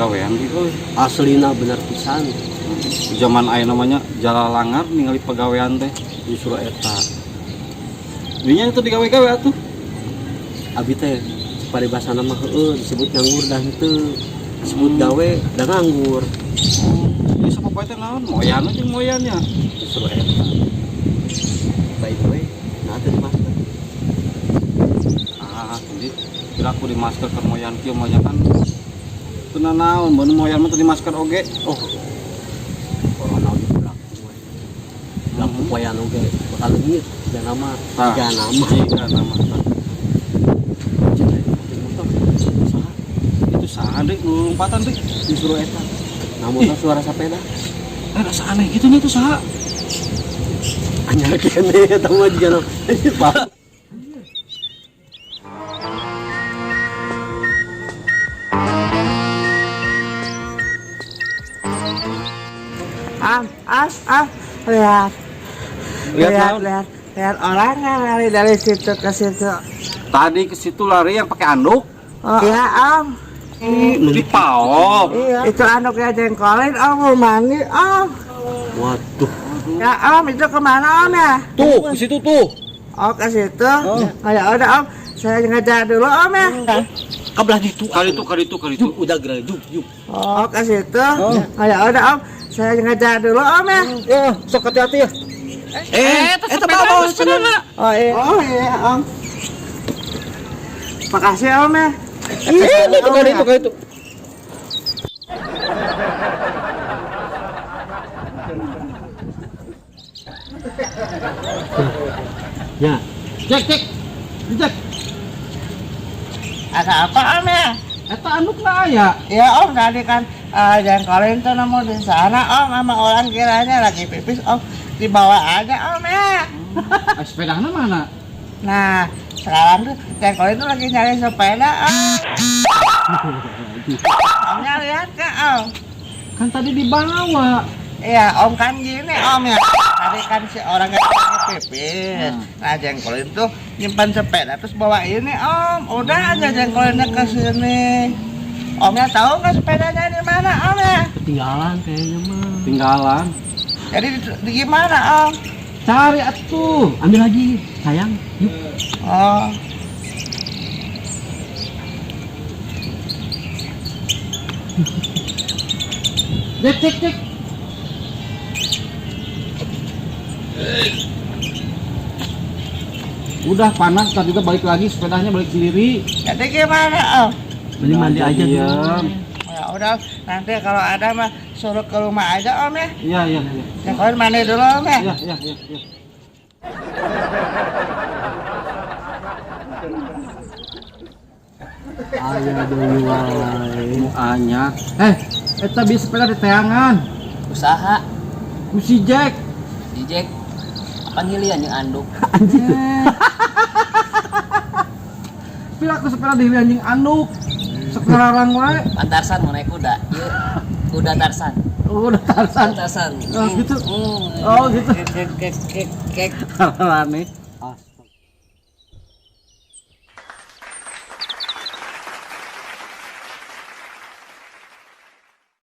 Pagawean di euy. Aslina bener pisan. Zaman aya namanya jalalangar ningali pagawean teh. Justru eta. Dinya itu digawe-gawe atuh. Abi teh paribasana mah heueuh disebut nganggur dan henteu. Disebut gawe dan nganggur. Ini sapopoe teh naon? Moyan jeung moyannya. Justru eta. By the way, nah teh di masker. Ah, jadi kira aku di masker ke moyan kieu moyan kan teu nanaon, mun moyan mah teu di masker oge. Oh. Corona oge berlaku we. Berlaku poean oge bakal leungit jiga nama, Tah. jiga nama. Jiga nama. Cina itu pakai motor. Saha? Itu saha deui nu lompatan deui? Justru eta. Nah, motor suara sepeda. Eh, rasa aneh gitu nya itu saha? Anyar kene eta mah jiga nama. Pak. Am, as, ah, lihat, Lihat lihat, naon? lihat, lihat orang yang lari dari situ ke situ. Tadi ke situ lari yang pakai anduk. Oh, iya, Om. Di paop. Iya. Itu anduknya jengkolin, Om, mau mandi, Om. Waduh. Ya, Om, itu kemana, Om ya? Tuh, ke situ tuh. Oh, ke situ. Oh, ya udah, Om. Saya ngejar dulu, Om ya. Kabelah ditu. Kali itu, kali itu, kali itu. Juk udah geura juk juk. Oh, ke situ. Oh, ya udah, Om. Saya ngejar dulu, Om ya. Ya, sok hati-hati ya. Eh, eta bawa sepeda. Oh, iya. Oh, iya, Om. Makasih, Om ya. Iya, itu kali itu, kali itu. Ya, Cek, cek. Dicek. Ada apa, Om ya? Eta anduk na aya. Ya Om, tadi kan jengkolin tuh nemu di sana Om sama orang kiranya lagi pipis Om, dibawa aja Om ya. Ah, sepedana mana? Nah sekarang tuh jengkolin tuh lagi nyari sepeda Om. Omnya lihat ke Om? Kan tadi dibawa. Iya Om kan gini Om ya. Tadi kan si orang lagi pipis. Nah jengkolin tuh nyimpan sepeda terus bawa ini Om. Udah aja jengkolinnya ke sini. Omnya tahu nggak sepedanya di mana Om ya? ketinggalan kayaknya mah. Tinggalan. Jadi di gimana Om? Cari atuh. Ambil lagi, sayang. Yuk. Oh. Cek, cek, cek. Udah panas, tadi juga balik lagi, sepedanya balik sendiri. Jadi gimana Om? Mending mandi aja dulu. Diam. Ya udah, nanti kalau ada mah suruh ke rumah aja Om ya. Iya, iya, iya. Ya kalian mandi dulu Om ya. Iya, iya, iya, iya. Aya deui wae. Mu anyar. Eta bi sepeda di teangan. Usaha Ku si Jack. di Jack apa ngilian yang anduk. Anjing. Pira aku sepeda di anjing anduk. Sok ngararang wae. Pan Tarsan mau naik kuda. Ieu kuda Tarsan. Oh, udah Tarsan. Tarsan. Oh, gitu. Oh, gitu. Kek kek kek kek. Aneh. Asli.